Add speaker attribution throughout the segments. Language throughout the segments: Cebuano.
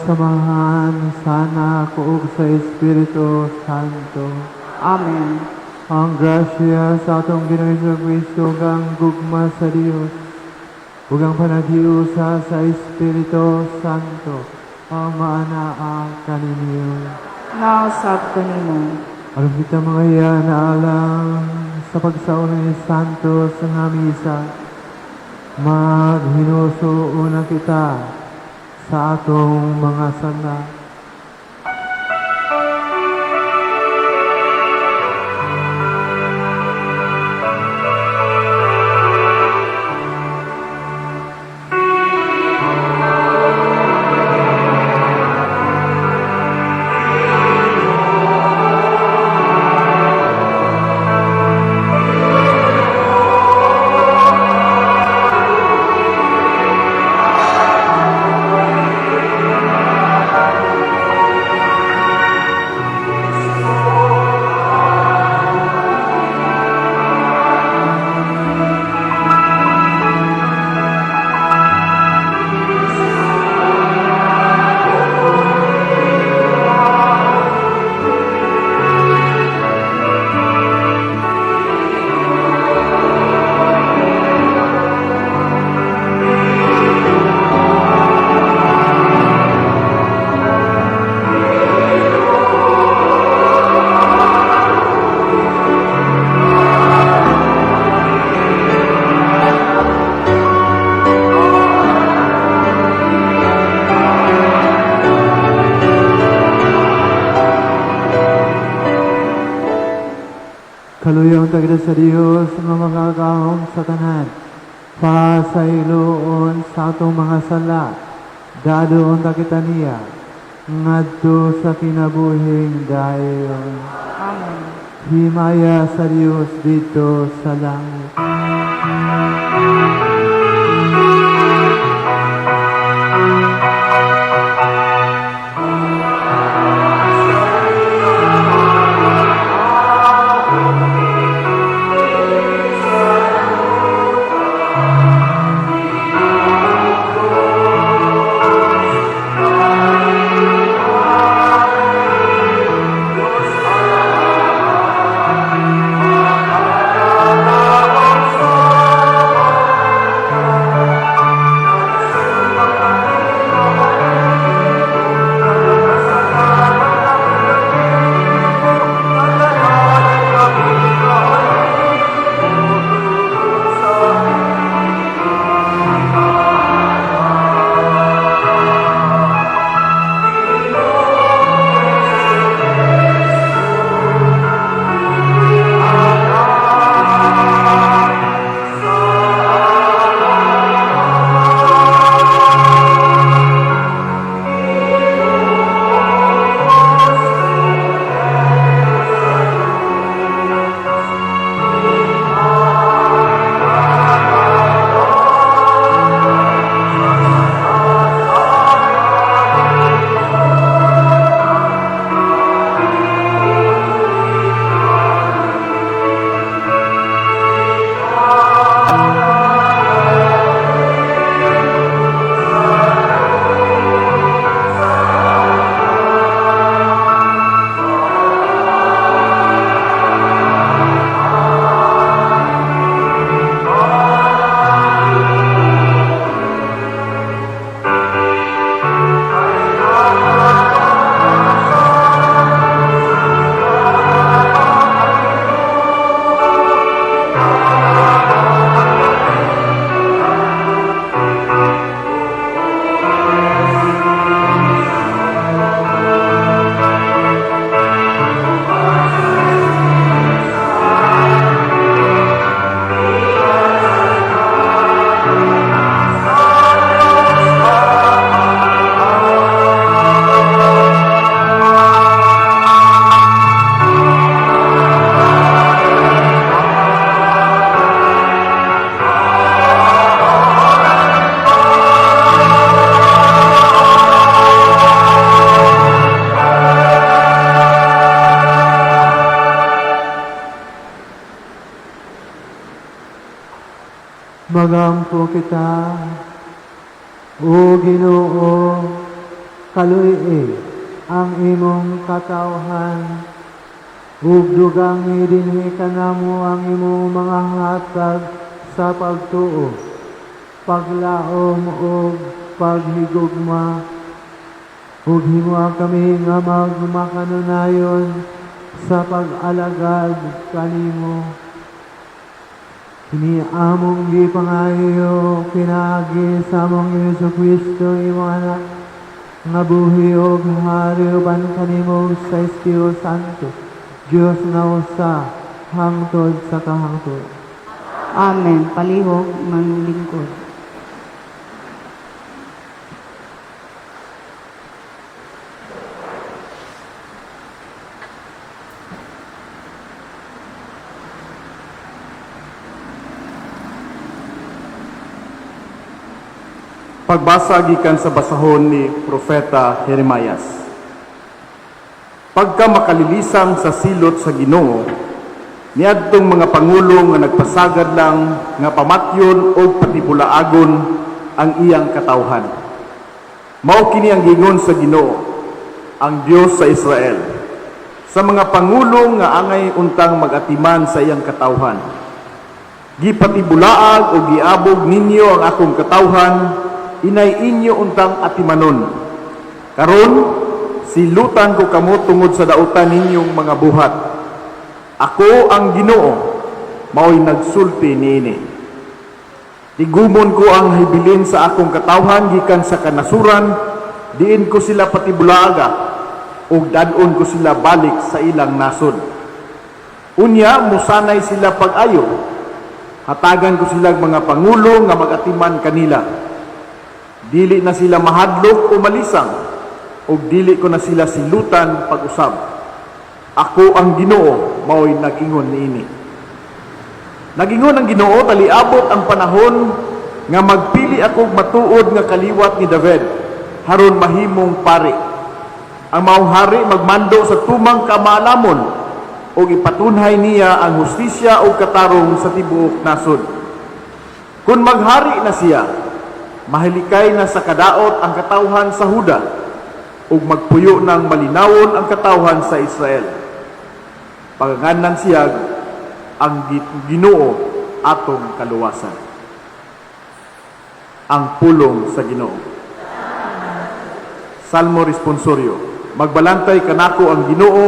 Speaker 1: sa Amahan, sa Anak, ug sa Espiritu Santo.
Speaker 2: Amen.
Speaker 1: Ang grasya sa atong Ginoong Kristo, ug ang gugma sa Dios, ug ang panaghiusa sa Espiritu Santo, ang maanaa kaninyo.
Speaker 2: Nausab kanimo.
Speaker 1: Aron kita mga na alang sa pagsaulay ni Santo sa nga misa, maghinuso una kita sa atong mga sala. Kaluyaon ta kita sa Dios nga makagagahom sa tanan. Pasayloon sa atong mga sala. Dadoon ta kita niya ngadto sa kinabuhing dayon.
Speaker 2: Amen.
Speaker 1: Himaya sa Dios didto sa langit. Magampo kita, O Ginoo, Kaluy-i ang imong katawhan ug dugangi dinhi kanamo ang imong mga hatag sa pagtuo, paglaom ug paghigugma, ug himoa kami nga magmakanunayon sa pag-alagad kanimo. Kini among gipangayo pinaagi sa among Hesus Kristo, imong Anak, nga buhi ug hari uban kanimo sa Espiritu Santo, Dios nga usa, hangtod sa kahangtod.
Speaker 2: Amen. Palihog manglingkod.
Speaker 3: Pagbasa gikan sa basahon ni Propeta Jeremias. Pagka makalilisang sa silot sa Ginoo, niadtong mga pangulo nga nagpasagad lang nga pamatyon og patibulaagon ang iyang katawhan. Mao kini ang gingon sa Ginoo, ang Dios sa Israel, sa mga pangulo nga angay untang magatiman sa iyang katawhan. Gipatibulaag o giabog ninyo ang akong katawhan, inay inyo untang atimanon. Karon, silutan ko kamo tungod sa dautan ninyong mga buhat. Ako ang Ginoo, mao'y nagsulti niini. Tigumon ko ang hibilin sa akong katawhan gikan sa kanasuran, diin ko sila patibulaaga, ug dad-on ko sila balik sa ilang nasod. Unya, musanay sila pag-ayo. Hatagan ko sila mga pangulo nga magatiman kanila. Dili na sila mahadlok o malisang, ug dili ko na sila silutan pag-usab. Ako ang Ginoo, mao'y nag-ingon niini. Nagingon ang Ginoo, taliabot ang panahon nga magpili ako matuod nga kaliwat ni David, haron mahimong pari. Ang maong hari magmando sa tumang kamaalamon, ug ipatunhay niya ang hustisya ug katarong sa tibuok nasod. Kung maghari na siya, mahilikay na sa kadaot ang katawhan sa Huda, ug magpuyo ng malinawon ang katawhan sa Israel. Paganganan siya ang Ginoo atong kaluwasan. Ang pulong sa Ginoo. Salmo responsorio. Magbalantay kanako ang Ginoo,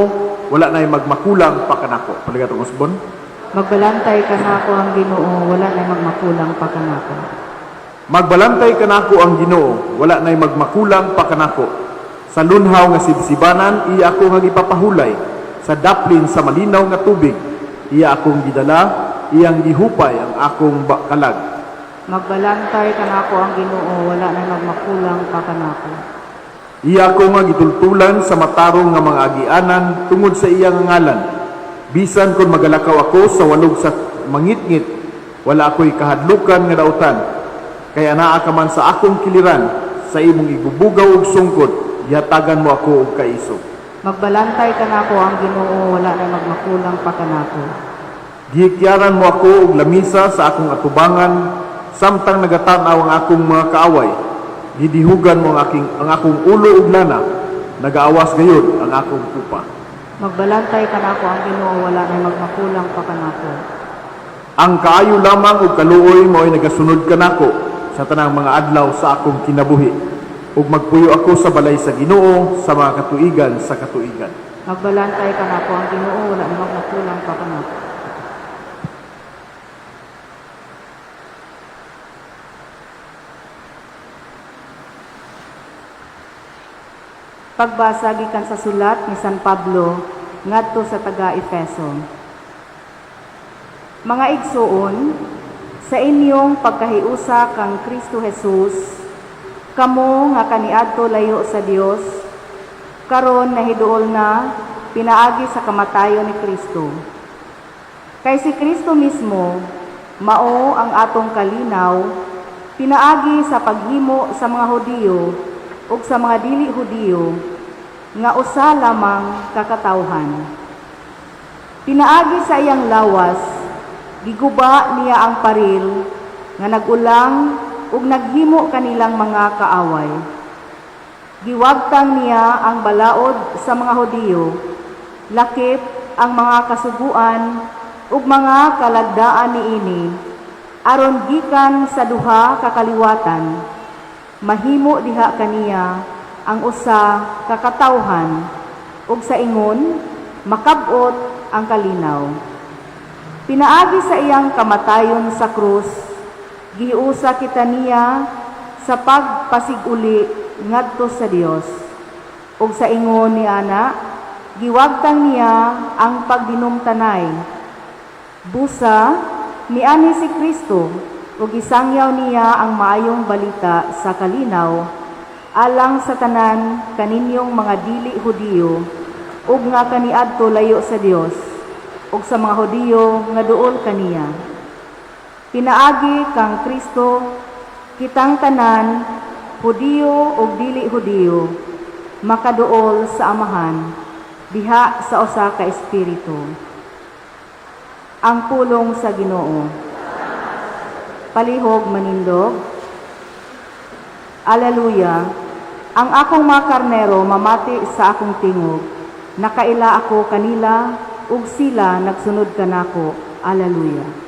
Speaker 3: wala na'y magmakulang pa kanako. Paligatong usbon.
Speaker 2: Magbalantay kanako ang Ginoo, wala na'y magmakulang pa kanako.
Speaker 3: Magbalantay kanako ang Ginoo, wala na'y magmakulang pa kanako. Sa lunhaw nga sibsibanan, iya ako nga gipapahulay. Sa daplin sa malinaw nga tubig, iya akong gidala, iyang gihupay ang akong kalag.
Speaker 2: Magbalantay kanako ang Ginoo, wala na'y magmakulang pa kanako.
Speaker 3: Iya ako nga gitultulan sa matarong nga mga agianan tungod sa iyang ngalan. Bisan kon magalakaw ako sa walog sa mangitngit, wala ako'y kahadlukan nga dautan. Kay anaa ka man sa akong kiliran, sa imong igubugaw ug sungkod, gihatagan mo ako og kaisog.
Speaker 2: Magbalantay kanako ang Ginoo, wala na'y magmakulang pa kanako.
Speaker 3: Gihikyaran mo ako og lamisa sa akong atubangan, samtang nagatan-aw ang akong mga kaaway. Gidihugan mo ang akong ulo ug lana, nagaawas gayud ang akong kupa.
Speaker 2: Magbalantay kanako ang Ginoo, wala na'y magmakulang pa kanako.
Speaker 3: Ang kaayo lamang ug kaluoy mao'y nagasunod kanako sa tanang mga adlaw sa akong kinabuhi, ug magpuyo ako sa balay sa Ginoo sa mga katuigan sa katuigan.
Speaker 2: Magbalantay kanako ang Ginoo, wala na'y magmakulang pa kanako. Pagbasa gikan sa sulat ni San Pablo ngadto sa taga-Efeso. Mga igsuon, sa inyong pagkahiusa kang Kristo Jesus, kamo nga kaniadto layo sa Dios, karon nahiduol na pinaagi sa kamatayon ni Kristo. Kay si Kristo mismo mao ang atong kalinaw, pinaagi sa paghimo sa mga Hudiyo ug sa mga dili Hudiyo nga usa lamang kakatawhan. Pinaagi sa iyang lawas, giguba niya ang paril nga nagulang ug naghimo kanilang mga kaaway. Giwagtang niya ang balaod sa mga Hudiyo, lakip ang mga kasuguan ug mga kalagdaan niini, aron gikan sa duha ka kaliwatan mahimo diha kaniya ang usa ka katawhan ug sa ingon makab-ot ang kalinaw. Pinaagi sa iyang kamatayon sa krus, gihiusa kita niya sa pagpasig-uli ngadto sa Dios. Ug sa ingon ni ana, giwagtang niya ang pagdinumtanay. Busa, mianhi si Kristo ug gisangyaw niya ang maayong balita sa kalinaw alang sa tanan kaninyong mga dili Hudiyo ug nga kaniadto layo sa Dios ug sa mga Hudiyo nga duol kaniya. Pinaagi kang Kristo, kitang tanan, Hudiyo ug dili Hudiyo, makaduol sa Amahan diha sa usa ka espiritu. Ang pulong sa Ginoo. Palihog manindog. Alleluia. Ang akong mga karnero mamati sa akong tingog. Nakaila ako kanila ug sila nagsunod kanako. Alleluia.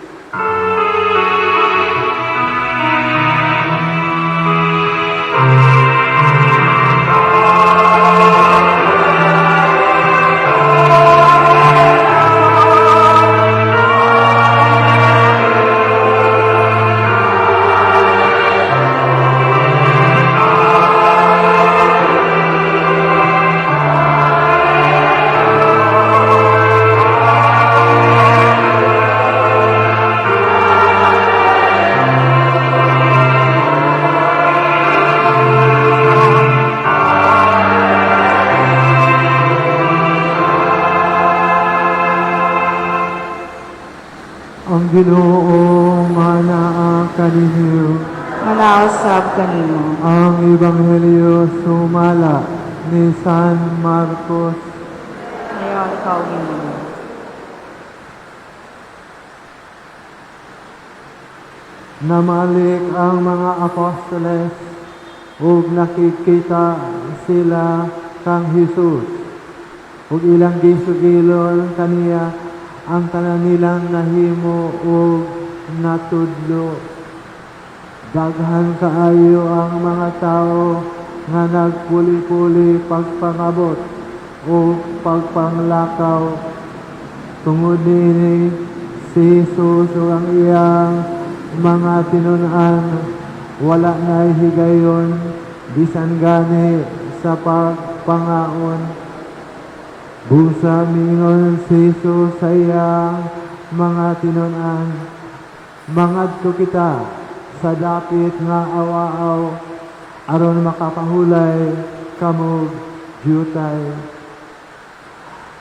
Speaker 1: Ang Ginoo manaa kaninyo.
Speaker 2: Manausab kanimo.
Speaker 1: Ang Ebanghelyo sumala ni San Marcos.
Speaker 2: Dayoon ikaw, Ginoo.
Speaker 1: Namalik ang mga apostoles ug nakikita sila kang Hesus ug ilang gisugilon kaniya ang tanan nilang nahimo ug natudlo. Daghan kaayo ang mga tao nga nagpuli-puli pagpangabot o pagpanglakaw. Tungod niini, si Jesus ug ang iyang mga tinun-an wala na higayon bisan gani sa pagpangaon. Busa mingon si Jesus sa iyang mga tinun-an, "Mangadto kita sa dapit nga awa-aw aron makapahulay kamog dyutay."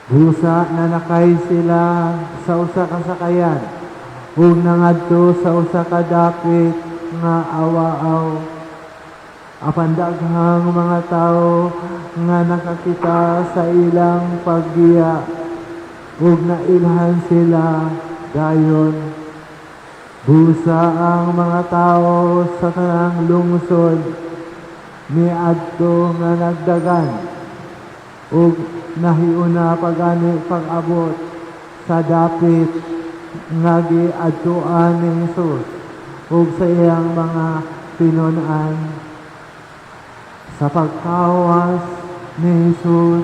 Speaker 1: Busa nanakay sila sa usa ka sakayan ug nangadto sa usa ka dapit nga awa-aw. Apan daghang mga tawo nga nakakita sa ilang paggiya ug nailhan sila dayon. Busa ang mga tao sa tanang lungsod miadto nga nagdagan ug nahiuna pa gani pag-abot sa dapit nga giadtuan ni Jesus ug sa iyang mga tinun-an. Sa pagkawas ni Jesus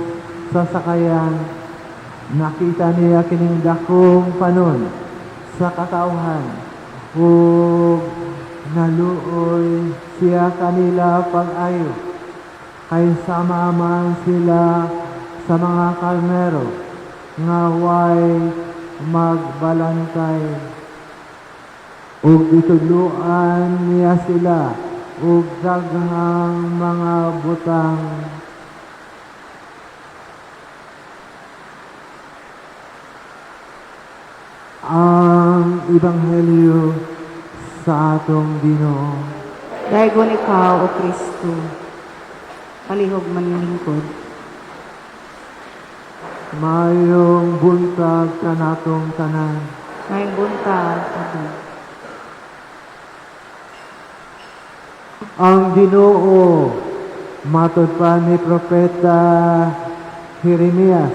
Speaker 1: sa sakayan, nakita niya kining dakong panon sa katawhan ug naluoy siya kanila pag-ayo kay sama man sila sa mga karnero nga way magbalantay. Ug gitudloan niya sila og daghang mga butang. Ang Ebanghelyo sa atong Ginoo.
Speaker 2: Daygon ikaw, O Kristo. Palihog manlingkod.
Speaker 1: Maayong buntag kanatong tanan.
Speaker 2: Maayong buntag. Amen.
Speaker 1: Ang Ginoo Matod pa ni Propeta Jeremias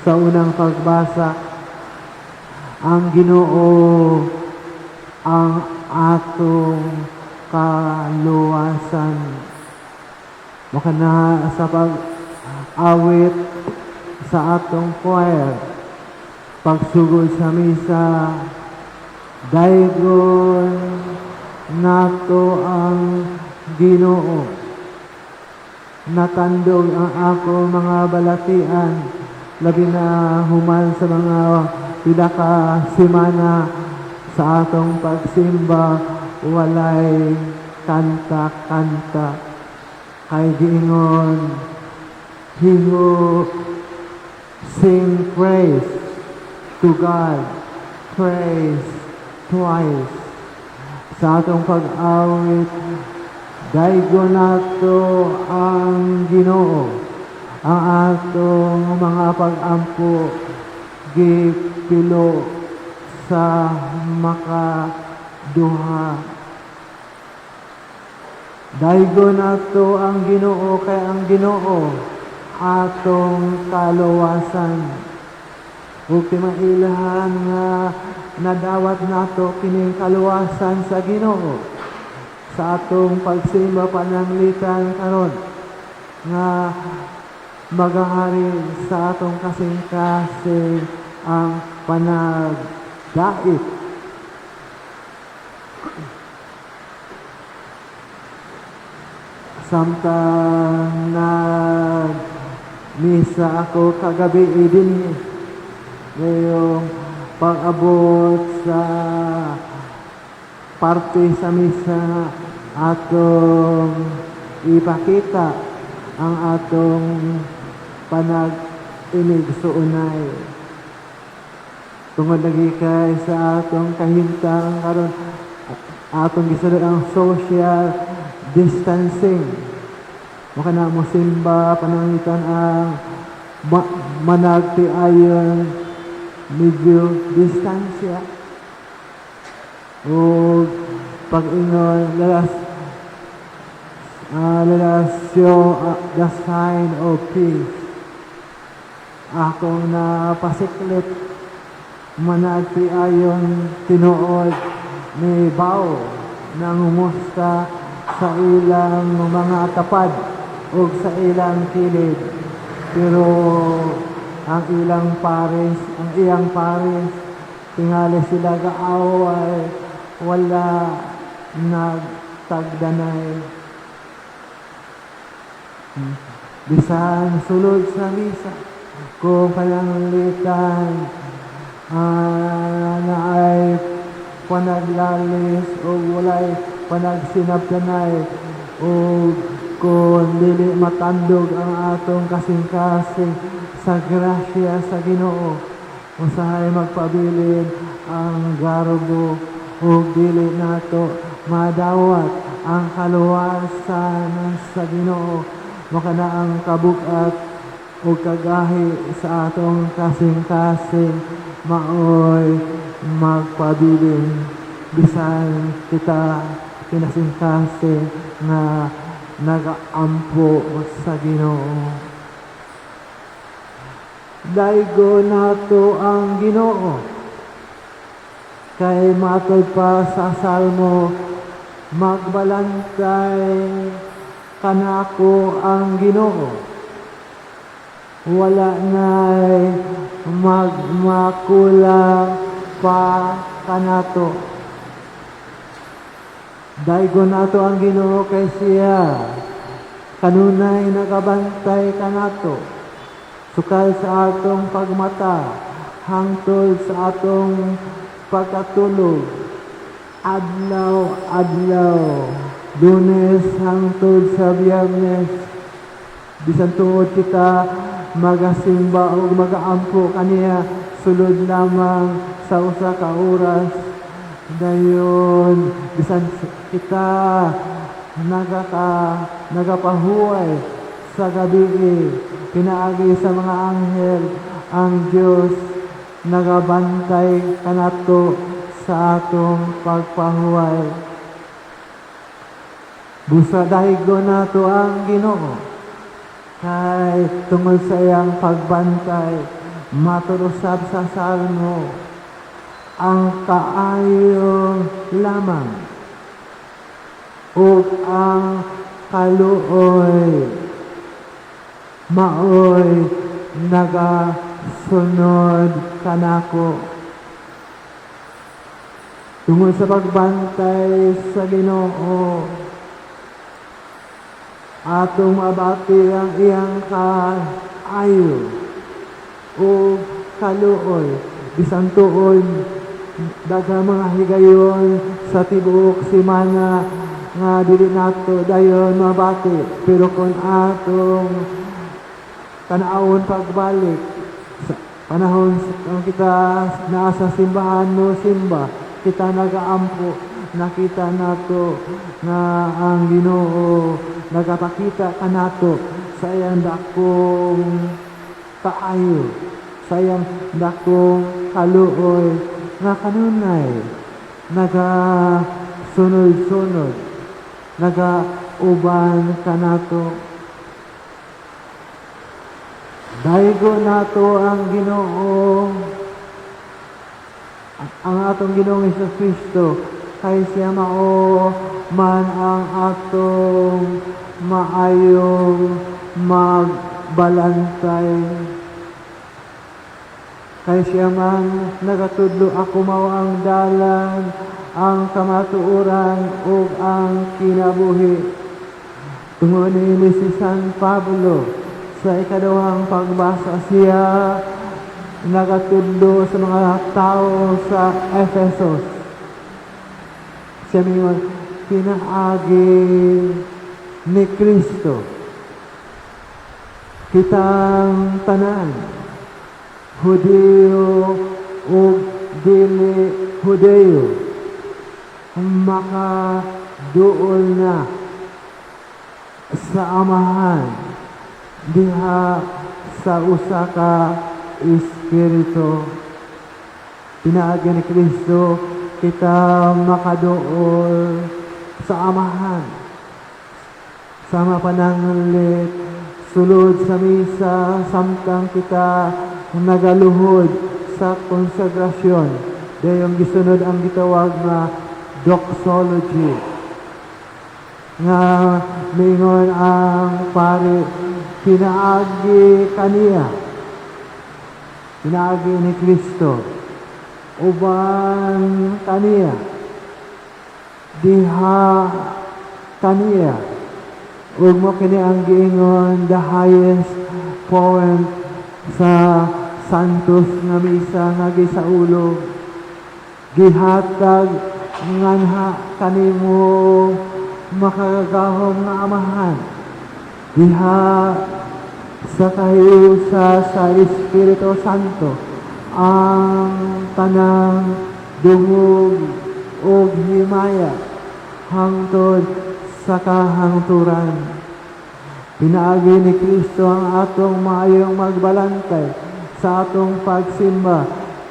Speaker 1: sa unang pagbasa, ang Ginoo ang atong kaluwasan. Makana sa pag-awit sa atong choir, pagsugod sa misa, daygon nato ang Ginoo. Natandog ang ako mga balatian, labi na human sa mga pila ka semana sa atong pagsimba, walay kanta-kanta. Kay giingon, "He who sing praise to God, praise twice." Sa atong pag-awit, daygon nato ang Ginoo. Ang atong mga pag-ampo gipilo sa makaduha. Daygon nato ang Ginoo kay ang Ginoo atong kaluwasan. Ug timailhan nga nadawat nato kining kaluwasan sa Ginoo sa atong pagsimba pananglitan karon nga magahari sa atong kasing-kasing ang panagdait. Samtang nag misa ako kagabi dinhi, ngayong pag-abot sa parte sa misa, atong ipakita ang atong panag-inigsuonay. Tungod lagi kay sa atong kahimtang karon, atong gisunod ang social distancing. Maka na mo simba pananglitan ang managtiayon medyo distansya. O pag-ingon, let us show the sign of peace. Akong napasiklit managtiayon tinuod ni Bao nangumusta sa ilang mga tapad o sa ilang kilid. Pero ang ilang pares, ang iyang pares, tingali sila gaaway, wala nagtagdanay. Bisan sulod sa misa, kung pananglitan na ay panaglalis o walay panagsinabtanay o kung dili matandog ang atong kasing-kasing sa grasya sa Ginoo, usahay magpabilin ang garbo o dili nato madawat ang kaluwasan sa Ginoo. Makana ang kabugat o kagahi sa atong kasing-kasing maoy magpabilin bisan kita kinasing-kasing nga nagaampo sa Ginoo. Daygon nato ang Ginoo kay matod pa sa Salmo, magbalantay kanako ang Ginoo, wala na'y magmakulang pa kanato. Daygon nato ang Ginoo kay siya kanunay nagabantay kanato sukal sa atong pagmata hangtod sa atong pagkatulog, adlaw adlaw, Lunes hangtod sa Biyernes. Bisan tungod kita magasimba o magaampo kaniya sulod lamang sa usa ka oras, dayon bisan kita nagapahuway sa gabi, pinaagi sa mga anghel ang Dios nagabantay kanato sa atong pagpahuway. Busa daygon nato ang Ginoo kay tungod sa iyang pagbantay. Matud usab sa Salmo, ang kaayo lamang ug ang kaluoy maoy nagasunod kanako. Tungod sa pagbantay sa Ginoo, atong mabati ang iyang kaayo o kaluoy bisan tuod daghang mga higayon sa tibuok semana nga dili nato dayon mabati, pero kung atong tan-awon pagbalik sa panahon sa kita naa sa simbahan mo simba, kita nagaampo, nakita nato nga ang Ginoo nagapakita kanato sa iyang dakong kaayo, sa iyang dakong kaluoy nga kanunay nagasunod-sunod, nagauban kanato. Daygo nato ang Ginoo, ang atong Ginoong Hesus Kristo, kay siya mao man ang atong maayong magbalantay. Kay siya man nagatudlo, "Ako mao ang dalan, ang kamatuoran ug ang kinabuhi." Tungod niini, si San Pablo sa ikaduhang pagbasa, siya nagatudlo sa mga tao sa Efesos. Siya mingon, pinaagi ni Kristo, kitang tanan, Hudiyo ug dili Hudiyo, makaduol na sa Amahan diha sa usa ka Espiritu. Pinaagi ni Kristo kita makaduol sa Amahan. Sa mga pananglit, sulod sa misa, samtang kita nagaluhod sa konsagrasyon, dayong gisunod ang gitawag nga doxology nga mingon ang pari, pinaagi kaniya, pinaagi ni Kristo, uban kaniya, diha kaniya, ug mao kini ang giingon the highest point sa Santos nga Misa nga gisaulog: "Gihatag nganha kanimo, makagagahom nga Amahan, diha sa kahiusa sa Espiritu Santo, ang tanang dungog ug himaya hangtod sa kahangturan." Pinaagi ni Kristo ang atong maayong magbalantay sa atong pagsimba.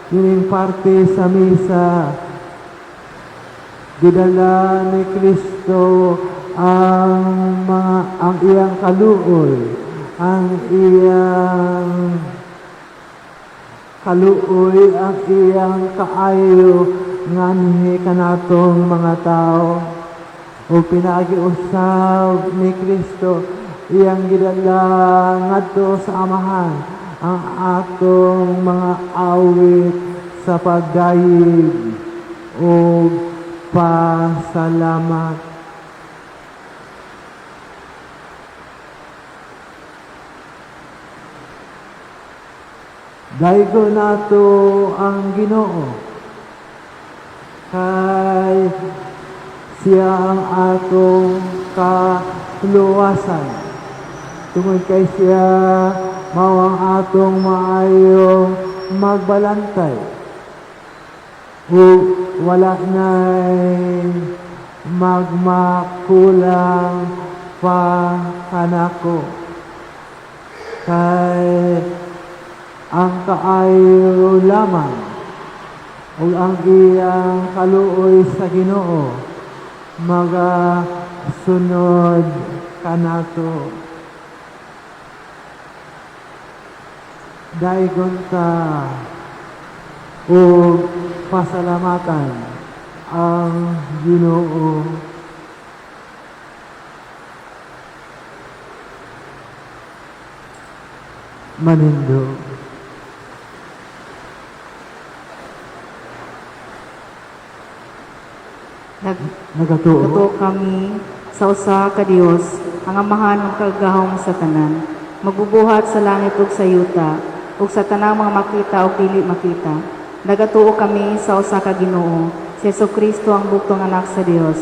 Speaker 1: Kining parte sa misa, gidala ni Kristo ang iyang kaluoy, ang iyang kaayo nganhi kanatong mga tao. O pinaagi usab ni Kristo, iyang gidala ngadto sa Amahan ang atong mga awit sa pagdayeg ug pasalamat. Daygo nato ang Ginoo kay siya ang atong kaluwasan. Tungod kay siya mao ang atong maayong magbalantay. Ug wala na'y magmakulang pa kanako. Kay ang kaayo lamang ug ang iyang kaluoy sa Ginoo maga pagsunod kanato. Daigon ta ug pasalamatan ang Ginoo. Manindo. Nagatuo
Speaker 2: Nagatuo kami sa usa ka Dios, ang Amahan ng kagahom sa tanan, magbubuhat sa langit ug sa yuta, ug sa tanang mga makita ug dili makita. Nagatuo kami sa usa ka Ginoo, si Hesukristo, ang buktong anak sa Dios,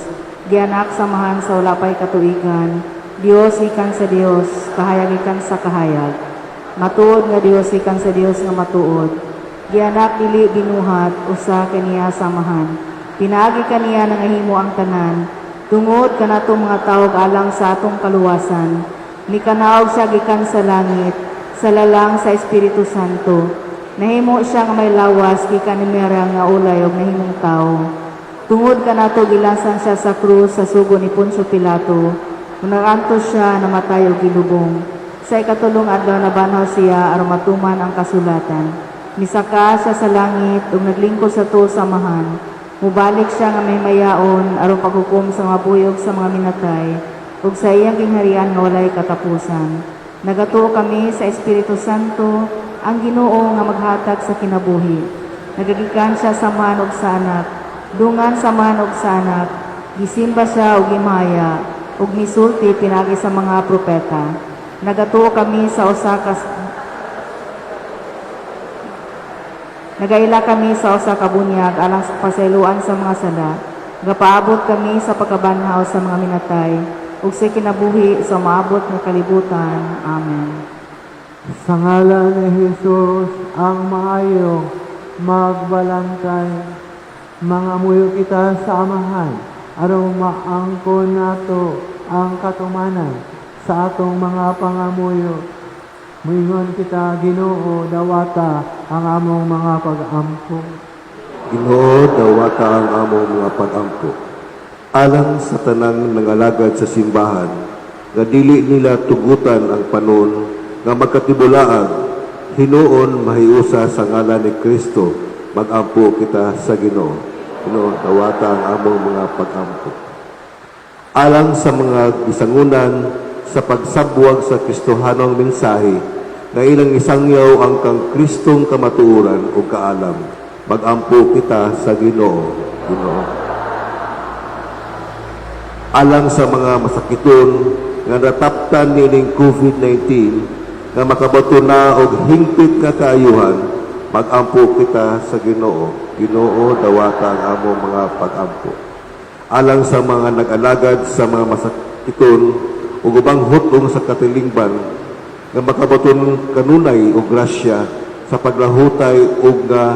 Speaker 2: gianak sa Amahan sa wala pay katuigan, Dios gikan sa Dios, kahayag gikan sa kahayag. Matuod nga Dios gikan sa Dios nga matuod. Gianak, dili binuhat, usa kaniya sa Amahan. Pinaagi kaniya nangahimo ang tanan. Tungod kanatong mga tawo alang sa atong kaluwasan, mikanaog siya gikan sa langit, sa lalang sa Espiritu Santo. Nahimo siya nga may lawas gikan ni Maria nga ulay ug nahimong tawo. Tungod kanato, gilasan siya sa krus sa sugo ni Poncio Pilato. Nagantos siya, namatay ug gilubong. Sa ikatulong adlaw, nabanhaw siya aron matuman ang kasulatan. Misaka siya sa langit ug naglingkod sa tuo sa Amahan. Mubalik siya nga mahimayaon aron paghukom sa mga buhi ug sa mga minatay, ug sa iyang gingharian nga walay katapusan. Nagatuo kami sa Espiritu Santo, ang Ginoo nga maghatag sa kinabuhi. Nagagikan siya sa Amahan ug sa Anak. Dungan sa Amahan ug sa Anak. Gisimba siya ug gimaya ug misulti pinaagi sa mga propeta. Nagatuo kami sa usa ka Nagaila kami sa usa ka bunyag alang sa pasayloan sa mga sala. Gapaabot kami sa pagkabanhaw sa mga minatay ug sa kinabuhi sa maabot nga kalibutan. Amen.
Speaker 1: Sa ngalan ni Jesus, ang maayo magbalantay, mangamuyo kita sa Amahan aron maangkon nato ang katumanan sa atong mga pangamuyo. Muingon kita, Ginoo, dawata ang among mga pag-ampo.
Speaker 4: Ginoo, dawata ang among mga pag-ampo. Alang sa tanang nangalagad sa simbahan, nga dili nila tugutan ang panon nga magkatibulaag, hinuon mahiusa sa ngalan ni Kristo, mag-ampo kita sa Ginoo. Ginoo, dawata ang among mga pag-ampo. Alang sa mga gisangunan sa pagsabwag sa Kristohanong mensahe, nga ilang isangyaw ang kang Kristong kamatuoran o kaalam, mag-ampo kita sa Ginoo. Ginoo. Alang sa mga masakiton nga nataptan nining COVID-19, nga makabato na og hingpit nga kaayuhan, mag-ampo kita sa Ginoo. Ginoo, dawata ang among mga pag-ampo. Alang sa mga nag-alagad sa mga masakiton ug ubang hut-ong sa katilingban, nga makabaton kanunay og grasya sa paglahutay ug nga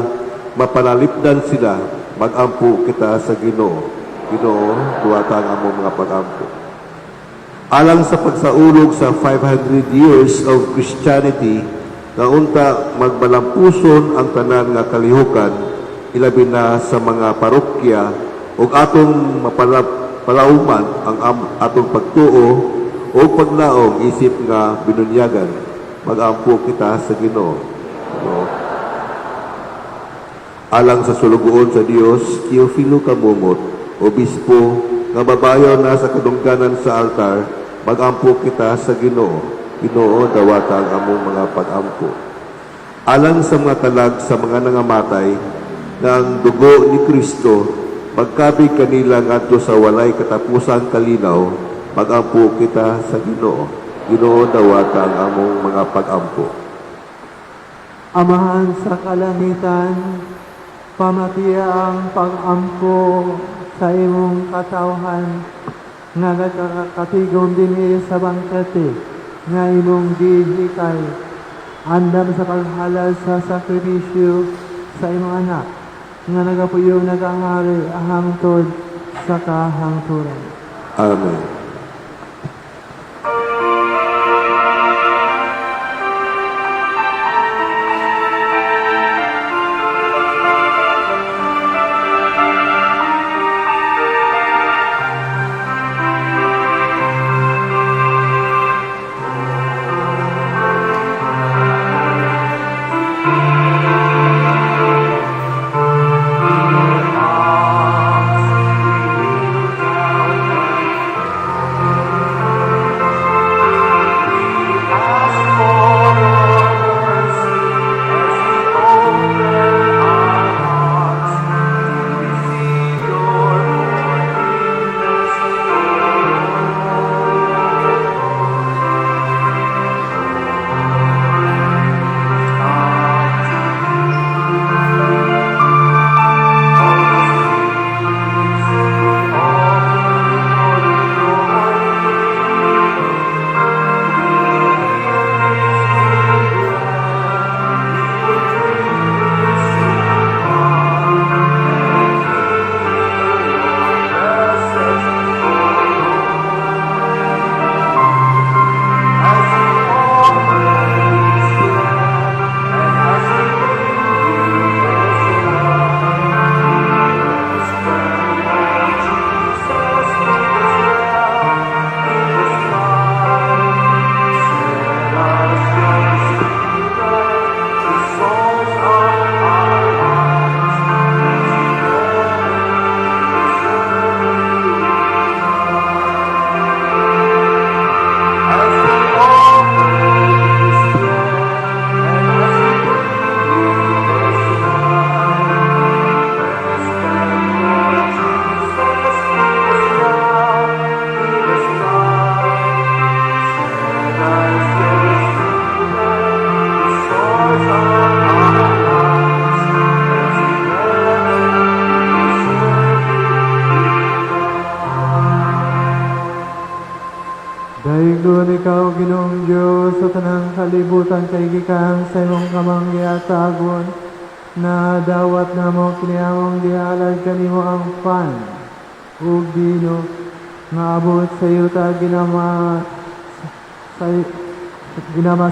Speaker 4: mapanalipdan sila, mag-ampo kita sa Ginoo. Ginoo, dawata ang among mga pag-ampo. Alang sa pagsaulog sa 500 years of Christianity, nga unta magmalampuson ang tanan nga kalihukan, ilabi na sa mga parokya, ug atong mapalauman ang atong pagtuo o paglaom isip nga binunyagan, mag-ampo kita sa Ginoo. Ginoo. Alang sa sulugoon sa Dios, Teofilo Camomot, obispo, nga babayaw na sa kadungganan sa altar, mag-ampo kita sa Ginoo. Ginoo, dawata ang among mga pag-ampo. Alang sa mga kalag sa mga nangamatay, nga ang dugo ni Kristo magkabig kanila ngadto sa walay katapusang kalinaw, mag-ampo kita sa Ginoo. Ginoo, dawata ang among mga pag-ampo.
Speaker 1: Amahan sa kalangitan, pamatia ang pag-ampo sa imong katawhan nga nagkakatigom dinhi sa bangkete nga imong gihikay andam sa paghalad sa sakripisyo sa imong Anak, nga nagapuyo, nagahari hangtod sa kahangturan.
Speaker 4: Amen.
Speaker 1: Bendisyon ikaw, Ginoong Diyos, sa tanang kalibutan kay gikan sa imong kamang gihatagon na dawat namo kini among gihalad kanimo ang pan ug bino nga abot sa yuta ginama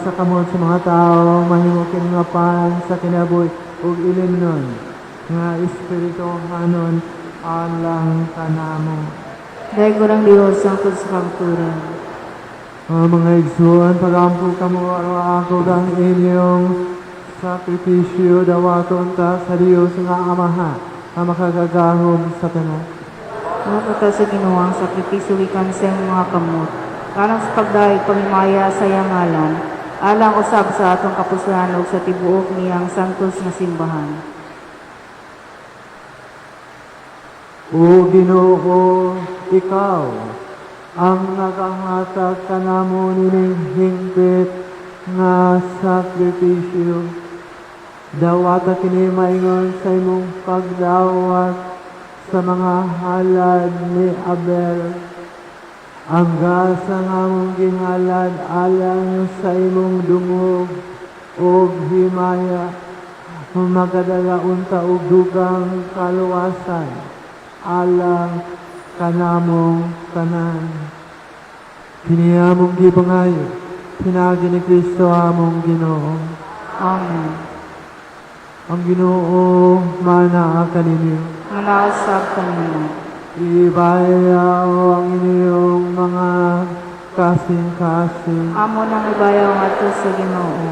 Speaker 1: sa kamot sa mga tao. Mahimo kini nga pan sa kinabuhi ug ilimnon nga espirituhanon alang kanamo.
Speaker 2: Daygon ang Dios hangtod sa kamatuoran.
Speaker 1: Ang mga igsoon, pagampo kamo aron ako ang inyong sakripisyo dawaton ta sa Dios nga Amahan ang makagagahom sa tanan.
Speaker 2: Mapata sa Ginoo ang sakripisyo gikan sa imong mga kamot, alang sa pagdayeg pahimaya sa iyang ngalan, alang usab sa atong kapuslan ug sa tibuok niyang santos nga simbahan.
Speaker 1: O Ginoo, ikaw ang nagahatag kanamo nining hingpit nga sakripisyo. Dawata kini maingon sa imong pagdawat sa mga halad ni Abel. Ang gasa nga among gihalad alang sa imong dungog ug himaya, magadala unta og dugang kaluwasan alang kanamong tanan. Kini among gipangayo pinaagi ni Kristo among Ginoo.
Speaker 2: Amen.
Speaker 1: Ang Ginoo manaa kaninyo.
Speaker 2: Manaa usab kanimo.
Speaker 1: Ibayaw ang inyong mga kasing-kasing.
Speaker 2: Amo nang ibayaw ngadto sa Ginoo.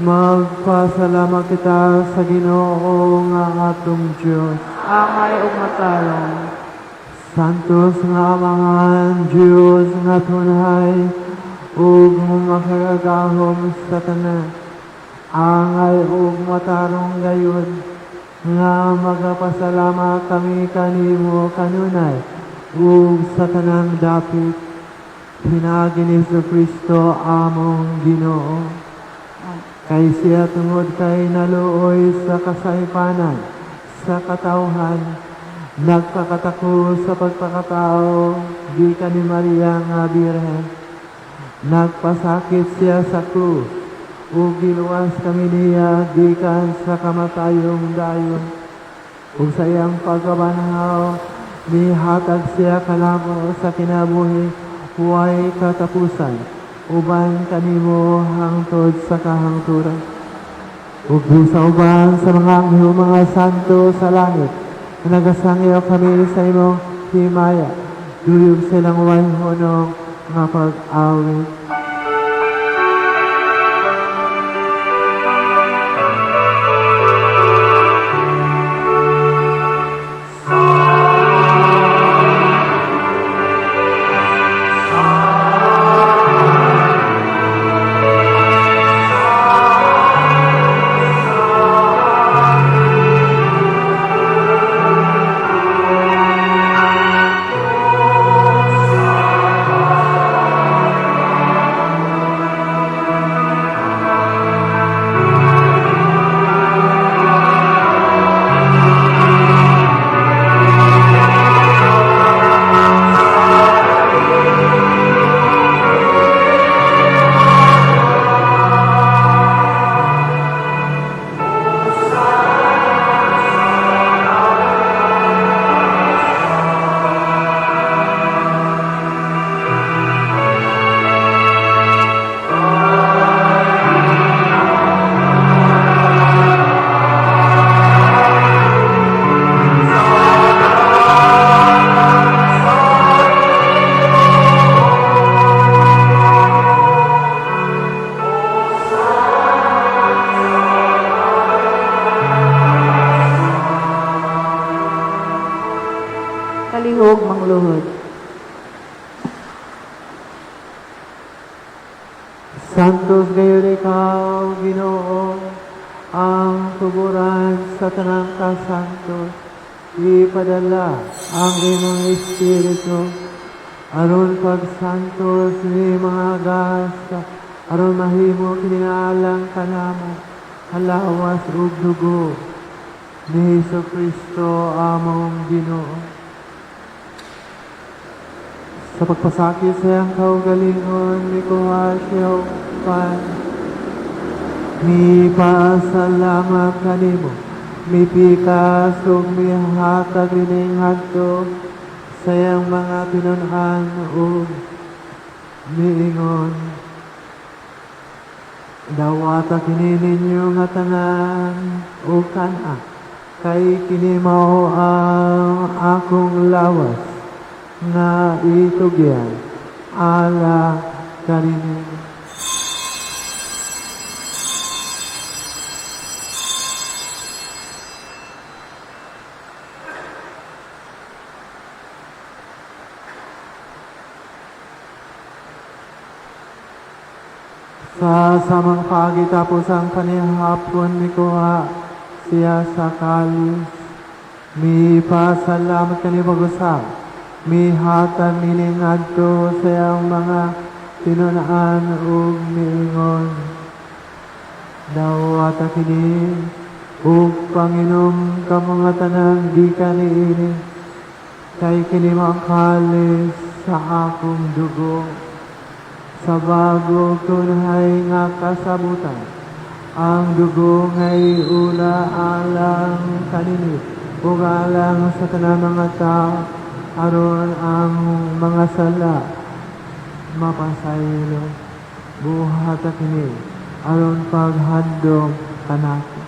Speaker 1: Magpasalamat kita sa Ginoo nga atong Dios.
Speaker 2: Angay ug matarong.
Speaker 1: Santos nga Amahan, Diyos nga tunhay, ug makagagahom sa tanan. Angay ug matarong gayud nga magapasalamat kami kanimo kanunay ug sa tanang dapit, pinaagi ni Kristo among Ginoo. Kay siya tungod kay naluoy sa kasaypanan, sa katawhan, nagpakatako sa pagpakatao gikan ni Maria nga Birhen. Nagpasakit siya sa krus ug giluwas kami niya gikan sa kamatayong dayon. Ug sa iyang pagkabanhaw, nihatag siya kanamo sa kinabuhi huway katapusan, uban kanimo hangtod sa kahangturan. Ug sa uban sa mga anghel, mga santo sa langit, nagasangyaw kami sa imong himaya, duyog silang way hunong nga pag-awit.
Speaker 2: Palihog mangluhod.
Speaker 1: Santos gayud ikaw, Ginoo, ang tuburan sa tanang kasantos. Ipadala ang imong Espiritu aron pagsantos ni mga gasa, aron mahimo kini nga alang kanamo lawas ug dugo ni Hesus Kristo among Ginoo. Sa pagpasakit sa iyang kaugalingon, mikuha siya og pan. Mipasalamat kanimo, mipikas ug mihatag ining ngadto sa iyang mga tinun-an ug miingon: "Dawata kini ninyo nga tanan ug kan-a, kay kini mao ang akong lawas nga itugyan ala kaninyo." Sa samang paagi, tapos ang panihapon, mikuha siya sa kalis. Mipasalamat kanimo usab. Mihatag niini ngadto sa iyang mga tinun-an ug miingon: "Dawata kini ug panginom kamo nga tanan gikan niini, kay kini mao ang kalis sa akong dugo sa bag-o kunhay nga kasabutan, ang dugo nga iula alang kaninyo ug alang sa tanang mga tao aron ang mga sala mapasaylo. Buhata kini aron paghandom kanako."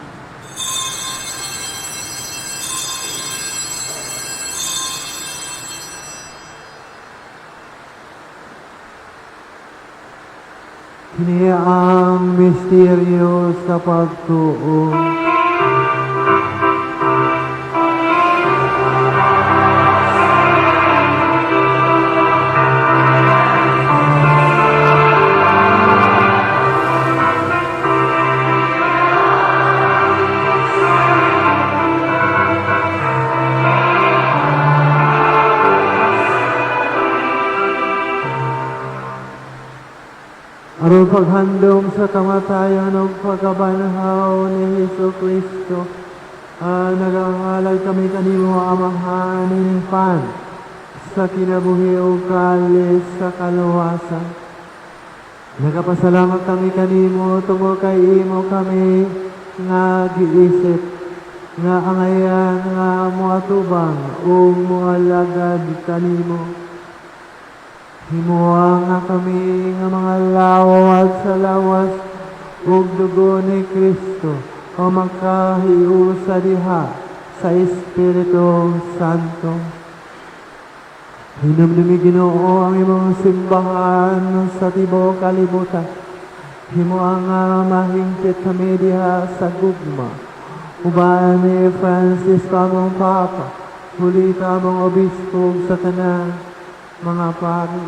Speaker 1: Kini ang misteryo sa pagtuo. Aron paghandom sa kamatayon ug pagkabanhaw ni Hesus Kristo, nagahalad kami kanimo, Amahan, ining pan sa kinabuhi ug kalis sa kaluwasan. Nagapasalamat kami kanimo tungod kay imo kami nga giisip nga angayan nga moatubang ug moalagad kanimo. Himoa nga kami nga mga lawat sa lawas ug dugo ni Kristo o makahiusa diha sa Espiritu Santo. Hinumdumi, Ginoo, ang imong simbahan sa tibuok kalibutan. Himoa nga mahingpit kami diha sa gugma, uban ni Francisco among Papa, Julito among Obispo, ug sa tanan mga pari.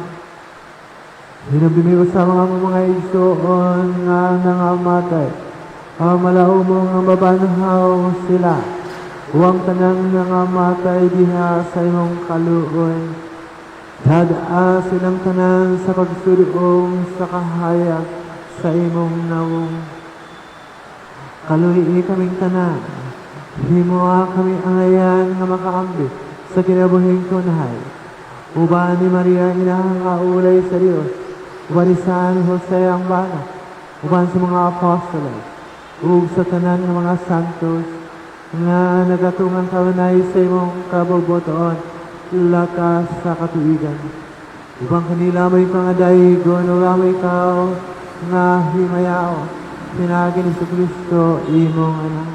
Speaker 1: Hinumdumi sa mga igsoon nga nangamatay, ang malaumo nga mabanhaw sila, ug ang tanang nangamatay diha sa imong kaluoy. Dad-a silang tanan sa pagsuloong sa kahayag sa imong nawong. Kaluhi kaming tanan. Himoa kami angayan nga makaambit sa kinabuhing kunhay, uban ni Maria, inahang kaulay sa Dios, uban ni San Jose ang bana, uban sa mga apostoles, ug sa tanan nga mga santos nga nagatungang kanunay sa imong kabubut-on latas sa katuigan. Upang kanila may pangadaygon ug amo ikaw nga himayaon, pinaagi ni Kristo imong Anak.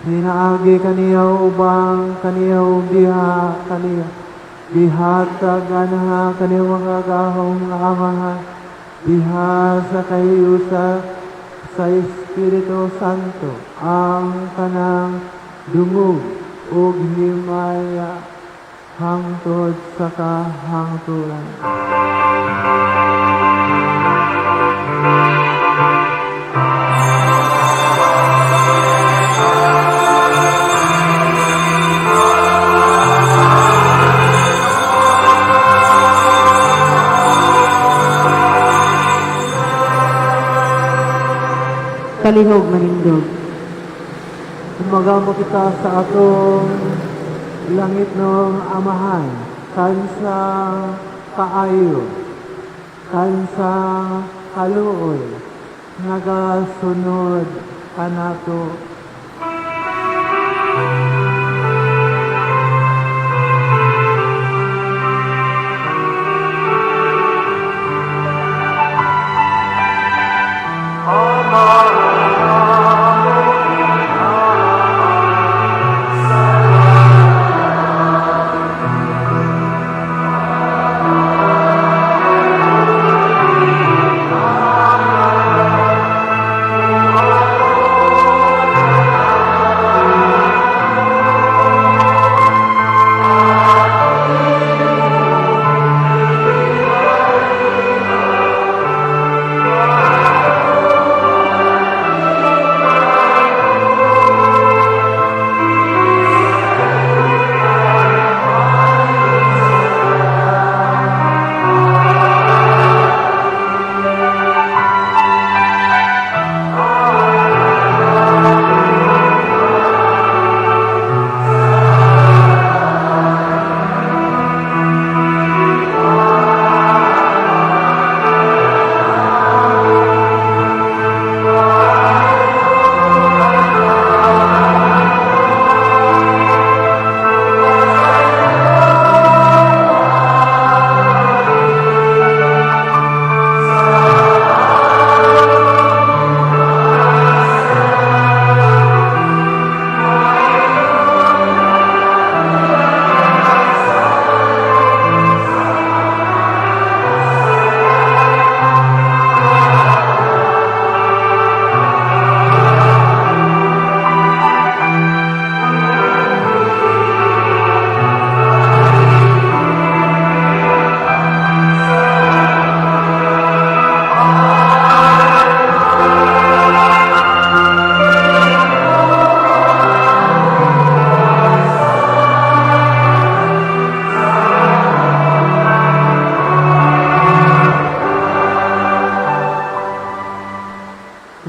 Speaker 1: Pinaagi kaniya, uban kaniya, ug diha kaniya, gihatag anha kaniya makagagahom nga Amahan diha sa kahiusa sa Espiritu Santo ang tanang dungog ug himaya hangtod sa kahangturan.
Speaker 2: Palihog manindog.
Speaker 1: Mag-ampo kita sa atong Langitnong Amahan, kansa kaayo, kansa kaluoy, nagasunod kanato.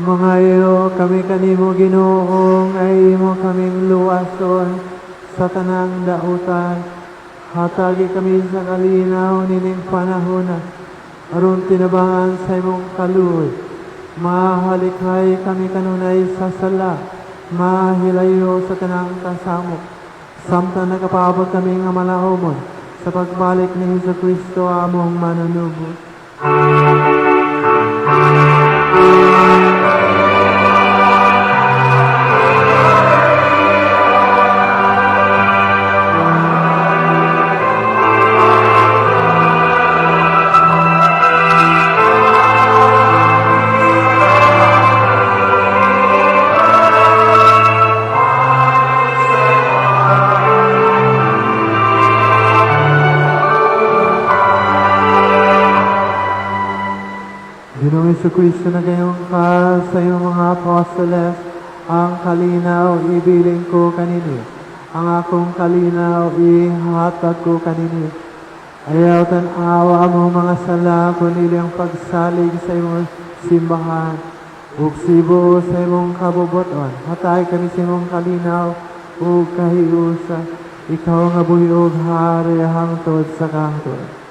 Speaker 1: Mangayo kami kanimo, Ginoo, nga imo kaming luwason sa tanang dautan. Hatagi kami sa kalinaw nining panahona aron tinabangan sa imong kaluoy. Mahalikay kami kanunay sa sala, mahilayo sa tanang kasamok. Samtang nakapaabot kami nga malaumon sa pagbalik ni Hesus Kristo among manunubos. Ginoong Kristo, nagaingon ka sa iyong mga apostoles, "Ang kalinaw ibilin ko kaninyo. Ang akong kalinaw ihatag ko kaninyo. Ayaw tan-awa among mga sala, kundi ang pagsalig sa imong simbahan. Ug sibo sa imong kabubut-on, hatagi kami sa imong kalinaw ug kahiusa. Ikaw nga buhi ug hari hangtod sa kahangtod."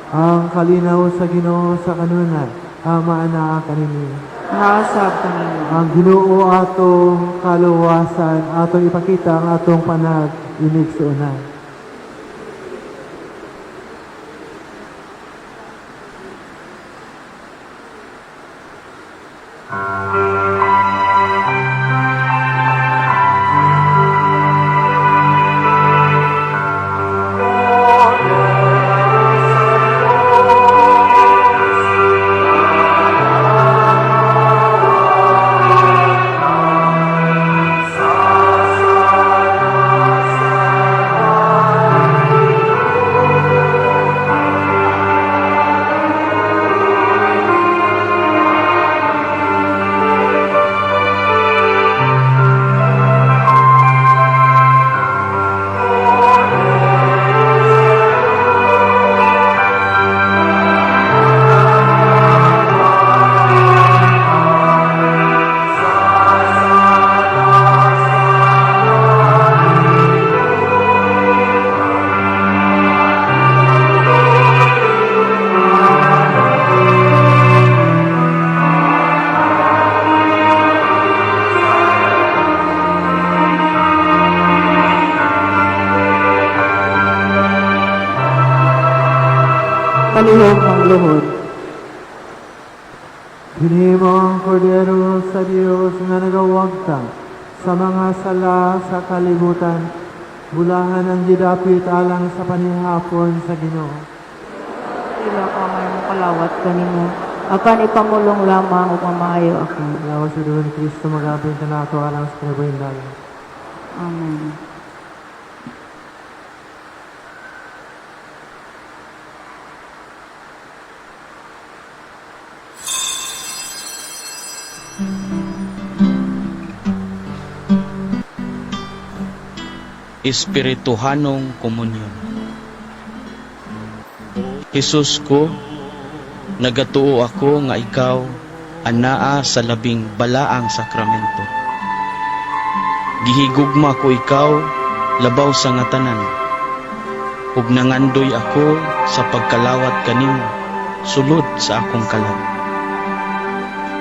Speaker 1: Ang kalinaw sa Ginoo sa kanunay, maanaa kaninyo.
Speaker 2: Mausab kaninyo.
Speaker 1: Ang Ginoo atong kaluwasan, atong ipakita ang atong panag-inigsuonan. Palihog magluhod. Kini mao ang Kordero sa Dios nga nagawagtang sa mga sala sa kalibutan. Bulahan ang gidapit alang sa panihapon sa Ginoo.
Speaker 2: Ila ka may mokalawat kanimo. Apan ipamulong lamang ug mamaayo ako.
Speaker 1: Lawas sa dugo ni Kristo, mag-apil kanato alang sa kinabuhing dayon.
Speaker 2: Amen.
Speaker 5: Espirituhanong Komunyon. Jesus ko, nagatuo ako nga ikaw anaa sa labing balaang sakramento. Gihigugma ko ikaw labaw sa nga tanan. Ug nangandoy ako sa pagkalawat kanimo sulod sa akong kalag.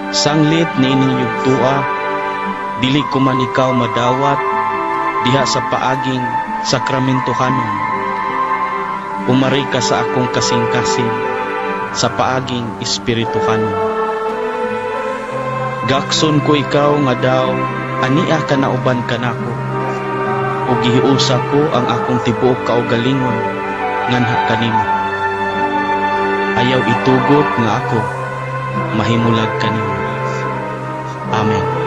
Speaker 5: Sanglit niining yugtua, dili ko man ikaw madawat diha sa paaging sakramentohanon. Umari ka sa akong kasing-kasing sa paaging espirituhanon. Gakson ko ikaw nga daw ania ka na uban kanako. Ug gihiusa ko ang akong tibuok kaugalingon nganha kanimo. Ayaw itugot nga ako mahimulag kanimo. Amen.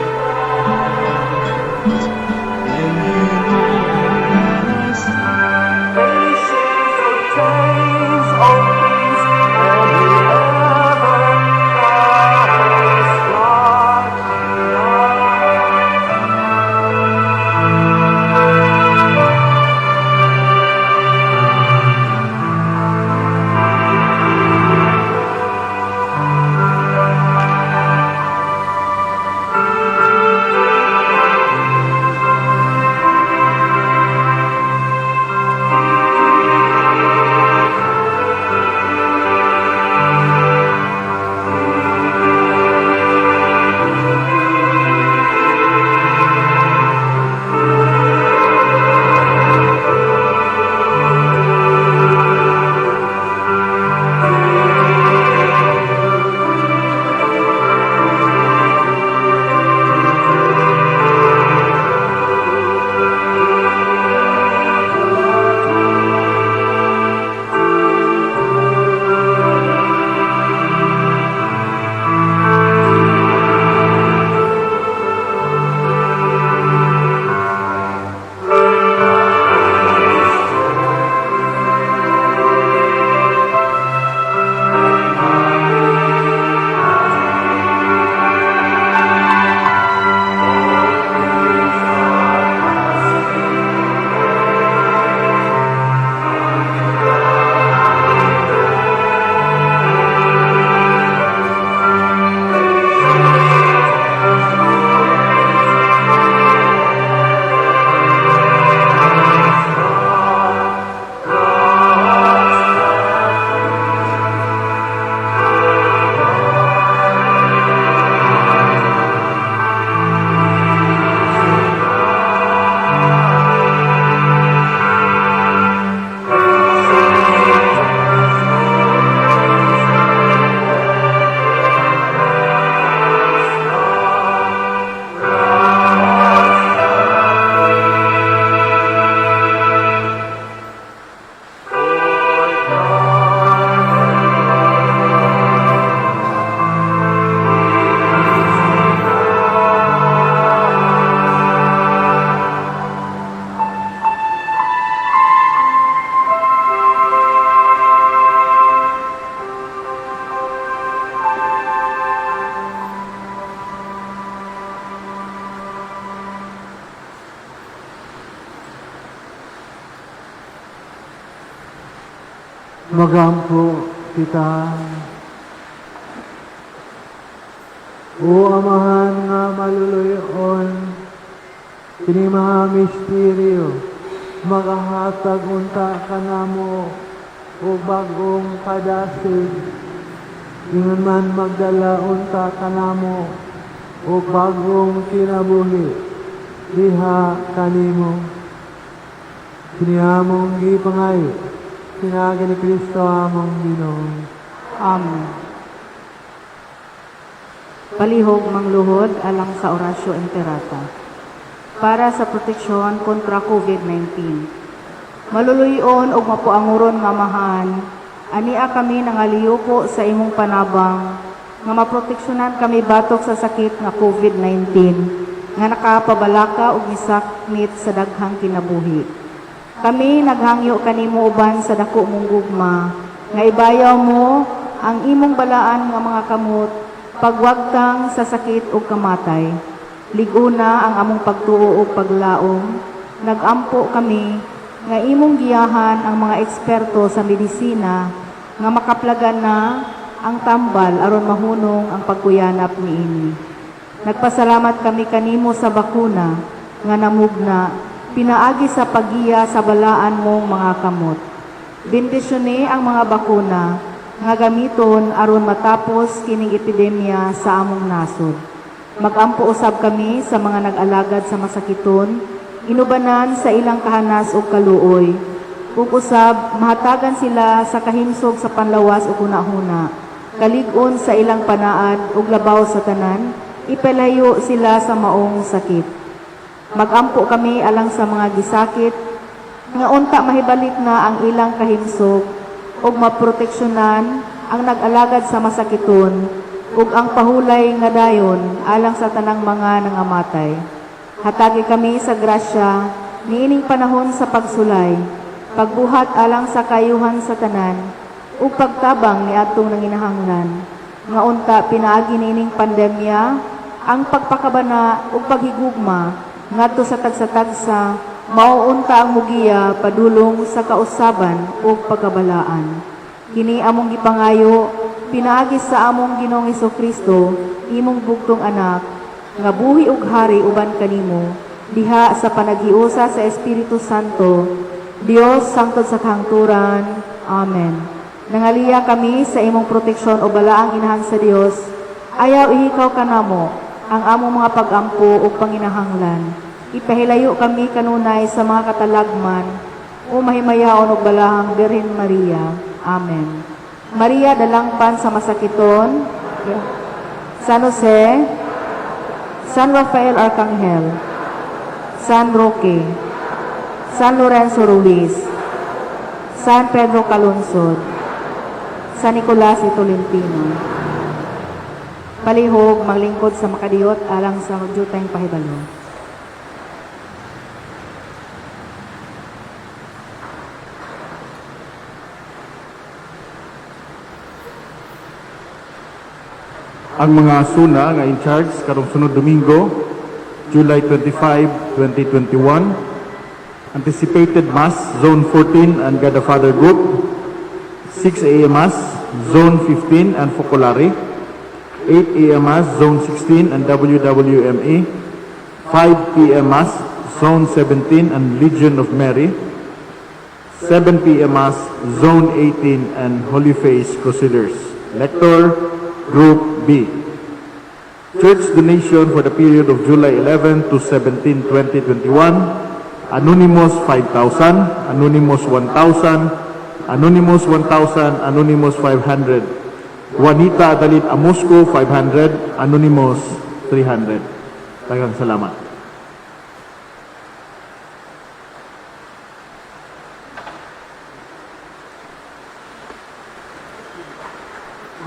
Speaker 1: Magampo kita. O Amahan nga maluluyon, kini mga misteryo, makahatag unta kanamo o bagong kadasig. Ingon man magdala unta kanamo o bagong kinabuhi diha kanimo. Kini among gipangayo Pinaagi ni Kristo among Ginoo.
Speaker 2: Amen. Palihog mangluhod alang sa Oratio Imperata. Para sa proteksyon kontra COVID-19. Maluluyon og mapuanguron nga Amahan, ania kami nangaliyuko sa imong panabang nga maproteksyonan kami batok sa sakit nga COVID-19 nga nakapabalaka ug misakmit sa daghang kinabuhi. Kami naghangyo kanimo uban sa dako mong gugma nga ibayaw mo ang imong balaan nga mga kamot pagwagtang sa sakit ug kamatay. Lig-una ang among pagtuo ug paglaom. Nagampo kami nga imong giyahan ang mga eksperto sa medisina nga makaplagan na ang tambal aron mahunong ang pagkuyanap niini. Nagpasalamat kami kanimo sa bakuna nga namugna pinaagi sa paggiya sa balaan mong mga kamot. Bendisyone ang mga bakuna nga gamiton aron matapos kining epidemya sa among nasod. Magampo usab kami sa mga nag-alagad sa masakiton, inubanan sa ilang kahanas ug kaluoy. Ug usab mahatagan sila sa kahimsog sa panlawas ug hunahuna. Kalig-on sa ilang panaad ug labaw sa tanan, ipalayo sila sa maong sakit. Magampo kami alang sa mga gisakit nga unta mahibalik na ang ilang kahimsog ug maproteksyonan ang nag-alagad sa masakiton ug ang pahulay nga dayon alang sa tanang mga nangamatay. Hatagi kami sa grasya niining panahon sa pagsulay, pagbuhat alang sa kayuhan sa tanan ug pagtabang niadtong nanginahanglan. Nga unta pinaagi niining pandemya ang pagpakabana ug paghigugma ngadto sa tagsa-tagsa mao unta ang mugiya padulong sa kausaban ug pagkabalaan. Kini among gipangayo pinaagi sa among Ginoong Kristo, imong bugtong anak, nga buhi ug hari uban kanimo diha sa panaghiusa sa Espiritu Santo, Dios sangtod sa kahangturan. Amen. Nangaliya kami sa imong proteksyon o balaang inahan sa Dios. Ayaw ihikaw kanamo ang among mga pagampo ug panginahanglan. Ipahilayo kami kanunay sa mga katalagman o mahimayaon og balahang Birhen Maria. Amen. Maria, dalangpan sa masakiton, San Jose, San Rafael Arcangel, San Roque, San Lorenzo Ruiz, San Pedro Calungsod, San Nicolas de Tolentino. Palihog, maglingkod sa makadiyot alang sa jutayng pahibalo.
Speaker 3: Ang mga suna nga in charge karong sunod Domingo, July 25, 2021. Anticipated Mass, Zone 14 and God the Father Group. 6 a.m. Mass, Zone 15 and Focolare. 8 a.m. Mass, Zone 16 and WWMA. 5 p.m. Mass, Zone 17 and Legion of Mary. 7 p.m. Mass, Zone 18 and Holy Face Crusaders. Lector, Group B. Church donation for the period of July 11 to 17, 2021. Anonymous 5,000, Anonymous 1,000, Anonymous 1,000, Anonymous 500. Juanita Adalit Amusco 500, Anonymous 300. Daghang salamat.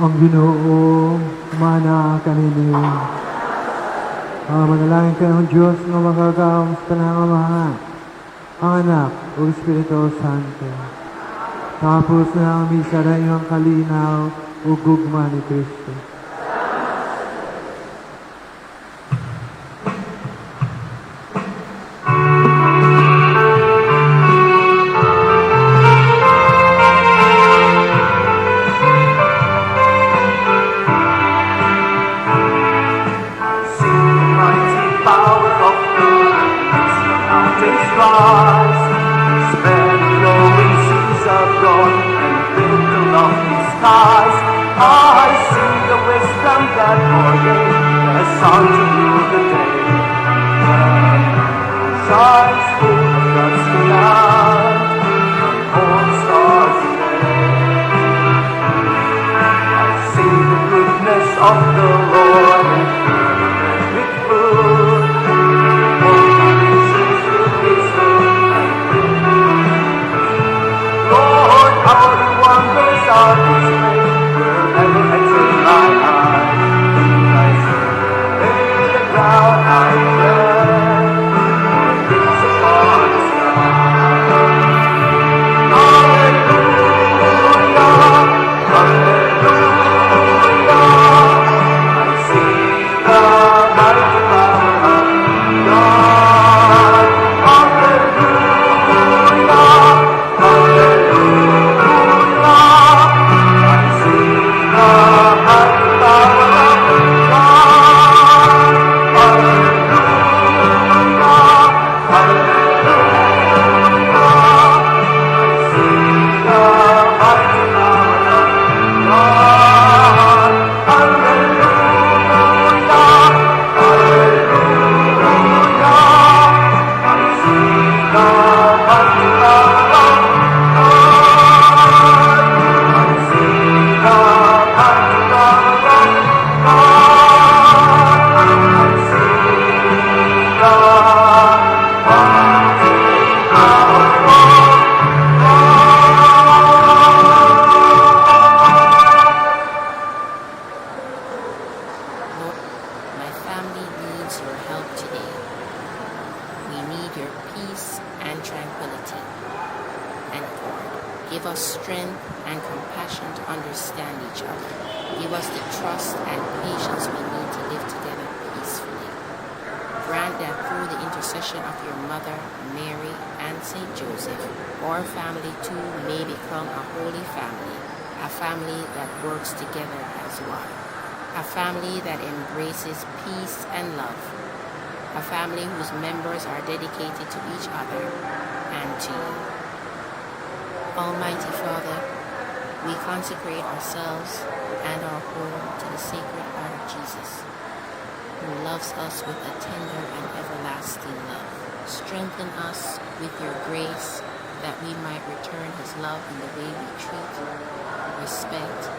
Speaker 1: Ang Ginoo mana kaninyo. Ang manalangin kayong Diyos nga makagagahom sa tanang Amahan, ang Anak ug Espiritu Santo. Tapos na ang misa na iyong kalinaw ug gugma ni Kristo.
Speaker 6: See the mighty power of God makes the mountains rise. Spread the glowing seas of God and build the lofty skies. I see the wisdom that ordained the sun to rule the day. The moon shines full of God's command. The morning stars. of the Lord and fill the earth with food. All the nations will taste and Lord, how the wonders are displayed wherever I turn my eyes. I survey the ground I tread, or gaze upon the sky. Hallelujah, hallelujah. I see the mighty power of God. Hallelujah, hallelujah. I see the mighty power of God. Hallelujah, hallelujah. I see the mighty power of God. Hallelujah, hallelujah. I see the mighty power of God. I see the mighty power of God. I see the mighty power of God.
Speaker 7: Lord, my family needs your help today. We need your peace and tranquility. And Lord, give us strength and compassion to understand each other. Give us the trust and patience we need to live together peacefully. Grant that through the intercession of your Mother, Mary, and Saint Joseph, our family too may become a holy family, a family that works together as one, a family that embraces peace and love, a family whose members are dedicated to each other and to you. Almighty Father, we consecrate ourselves and our home to the Sacred Heart of Jesus, who loves us with a tender and everlasting love. Strengthen us with your grace that we might return his love in the way we treat, respect,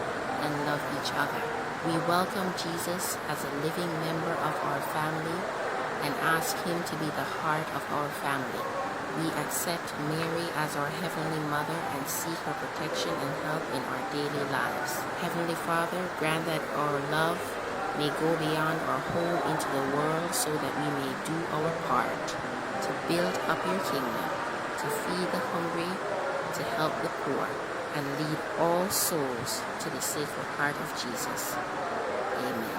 Speaker 7: and love each other. We welcome Jesus as a living member of our family and ask him to be the heart of our family. We accept Mary as our Heavenly Mother and seek her protection and help in our daily lives. Heavenly Father, grant that our love may go beyond our home into the world so that we may do our part to build up your kingdom, to feed the hungry, to help the poor, and lead all souls to the Sacred Heart of Jesus. Amen.